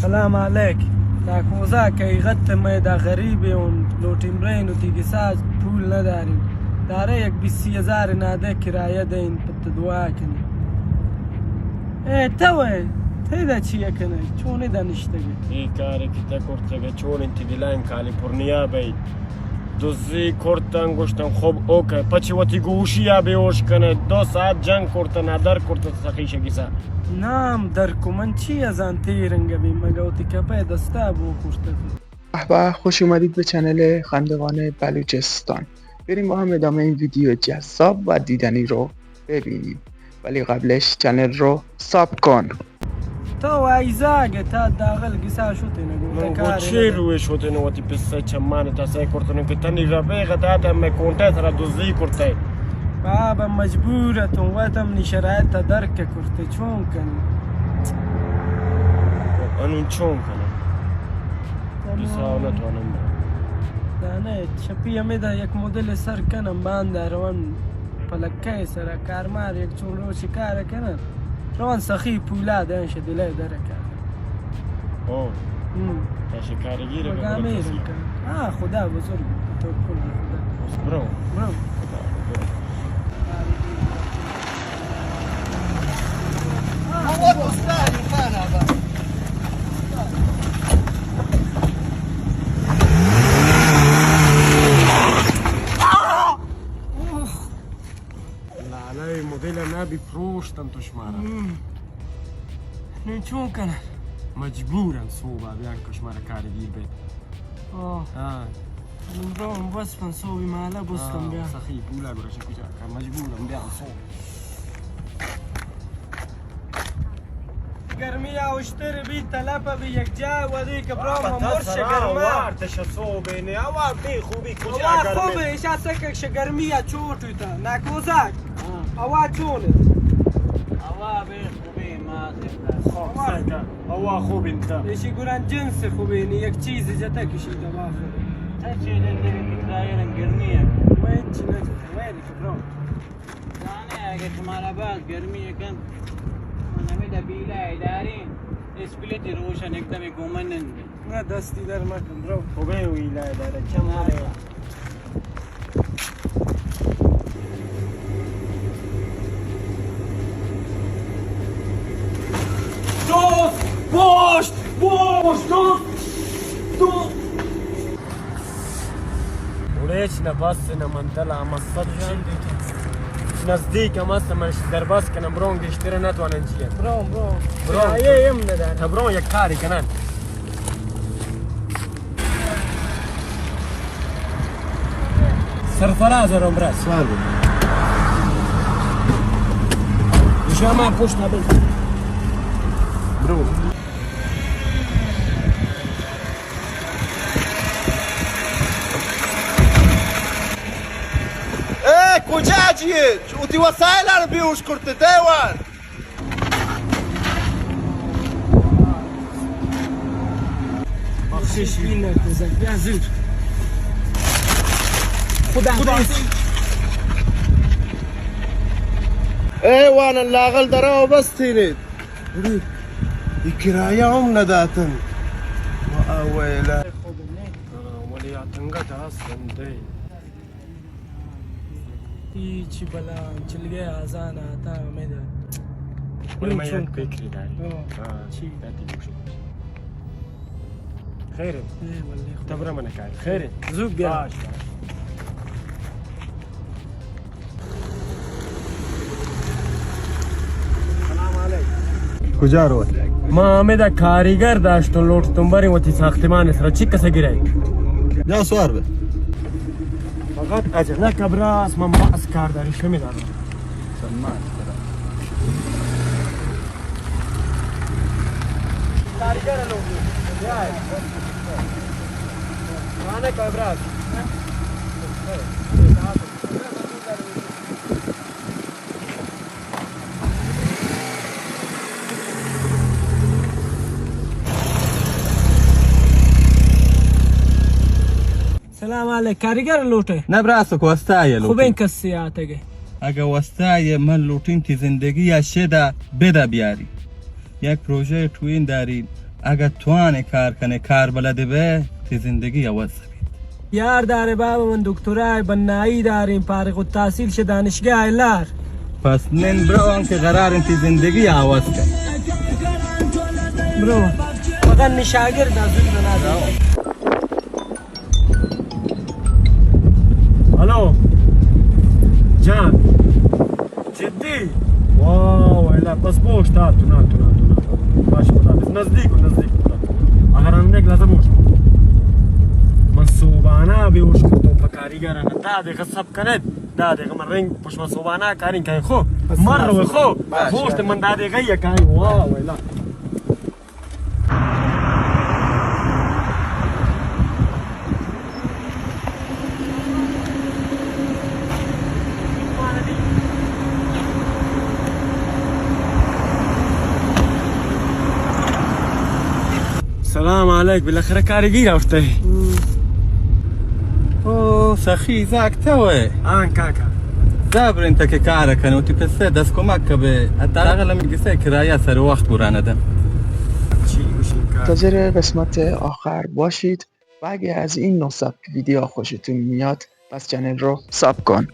سلام علیک. ناکوزا کئی غت مئے دا غریب اون لوٹیم رین و تی گساز پول نداریم. دارے یک بیسی ہزار نادے کرایہ دین پت دعا کنی. اے تو اے، تی دا چی کنی؟ چونی دا نشتگی؟ اے کارے کہ تے کرتگے، چون انتی دلائم کالیفورنیا بئی. دزی کرتن، گوشتن خب اوکے. پچی وتی گوشی آ بے ہوش کنے، دو ساعت جنگ کرتن، ادر کرتن سخی شگیسا. نام در کو من چی ازان تی رنگ بی مگا وتی کپے دستا بو کرتن. به به، خوش اومدید به چنل خندوان بلوچستان. بریم با هم ادامهٔ این ویدیو جذاب و دیدنی رو ببینیم، ولی قبلش چنل رو ساب کن. تو ایزاگ تا داغل گسا شوتین گو من گو تکار چه نده. روی شوتین وتی پسه چمان تا سه کرتن که تنی رفیق تا تا مه کونته ترا دزی کرته. بابا مجبور اتون وتم نی شرایط تا درک کرته چون کنی؟ انون چون کنم؟ تنو گسا نتوانم. دانه چپی همی دا یک مدل سر کنم باندا روان پلکه سرا کارمار یک چون روچ کار کنن. روان سخی پولا دنش دلے درکا. او. هم. تا شکارگیر مگامی رنکا. آه، خدا بزرگ. توکل به خدا. برو. برو. لالا، اے مدل نہ بی پروشتن تو شمارا. ہم. نوں چون کنن؟ مجبورن صوبہ بیان کہ شمارا کارگیر بیت. آہ. ہاں. نوں برو بس من صوبی مالا بستم ہاں، بیا. سخی پولا گرش کجا کن مجبورن بیان صوب. گرمی ءَ اشتر بی، تلپ بی یک جاہ ودی کہ برو بابا، من تا مرش سرا گرما. وارت شہ صوبینے، ہوا بے خوبی کجا ہوا گرمے؟ خوبے، ایشا سکک شہ گرمی ءَ چوٹ ہوتا، ناکوزاک. ہاں. ہوا چون؟ ہوا بے خوبی ما سے. خوب، ہوا. سکا، ہوا خوب انت. ایشی گران جنس خوبی نی، یک چیز جتا کشی دوا خوب. چہ چیز انت گرمی ہے. وہ انچ نہ جتا، وہ نی کہ برو. زانے اگہ شمارا باز گرمی کنت، من ہمے دا بیلا ادارین، اسپلیتی روشن ایک دم گومن نند. نہ دستی در مکن، رو. خوبے ویلا ادارہ، چم مارے. دوست، پشت، پشت، دوست، دوست. گڑا ہچ نہ بس نہ من دل ءَ ہم است چی؟ نزدیک ہم است، من دربست کنم، برون گیشتر نہ توانن چی. برون، برون. برون. اے ایم نہ دار. تا برون یک کاری کنن. سرفراز رو برا. سوار بو. شما پشت نہ بل. برو. اے کجا جیے؟ وتی وسائل ءَ بیہوش کرتے دیوار. بخشش بی نہ کوزک، بیا زود. خدا خدا. اے وان لاغل درا و بس تینید. اڑے، اے کرایہ ہم نہ داتن. وا ویلا. ہاں، ولی آتنگا داس گندے. ای چی بلا چلگے آزان آتا ہمیں دا. ولی میں یک فکری داری. ہاں. ہاں، چی؟ داتی گوشت. خیر ہے؟ اے واللہ. تبرا من کار. خیر ہے؟ زود بیا. باش، باش. کجا روئے؟ ما ہمدا کاریگر داشتن، لوٹتن بریں وتی ساختمان سرا، چی کسا گرائے؟ جا سوار بے. فقط اجل. نہ کبراس، من باز کار داری، شمی دارم. سلمان. کاریگر لوگ. بیا. مانے کبراس. سلام علیک، کاریگر لوٹے؟ نہ براس کو واسطہ آیا لوٹے. خوبیں کسے آتگے. اگہ واسطہ آیا من لوٹیں تی زندگی یا شدا بدا بیاری. یک پروژہ ٹوین داری. اگہ تو آنے کار کنے، کار بلد بے، تی زندگی عوض بیت۔ یار دارے بابا، من دکترا بنائی داریں، فارغ التحصیل شہ دانشگاہ لار۔ پس نن برو، ہم کہ قرار انت تی زندگی عوض کن۔ برو، فقط نشاگرد زود بنا دے۔ ہلو جان، جدی؟ واہ، ویلا، بس بوش، تا تو نا، تو نا، تو نا۔ باش، خدا حافظ۔ نزدیک ہو، نزدیک ہو۔ اگر ہم دیکھ لازم بوش۔ من صوبانا بے ہوش کو تو پکاری گرا نہ، دا دے غصب کرے، دا دے من رنگ پشما صوبانا کارین کہیں خو۔ بس، مر رو خو۔ باش، بوش تے من دا دے گئی کہیں، واہ، ویلا۔ سلام علیک، بالاخره کاری گیر آورته۔ او سخی زاک تو ئے۔ آن کاکا۔ زبر انت کہ کار کن، وتی پسے دست کمک کبے، حداقل ہمیں گسے کرایہ سر وقت برانہ دم۔ چی گوشین کاکا؟ منتظر قسمت آخر باشید و اگه از این نوع سبک ویدیو خوشتون میاد، پس چنل رو ساب کن۔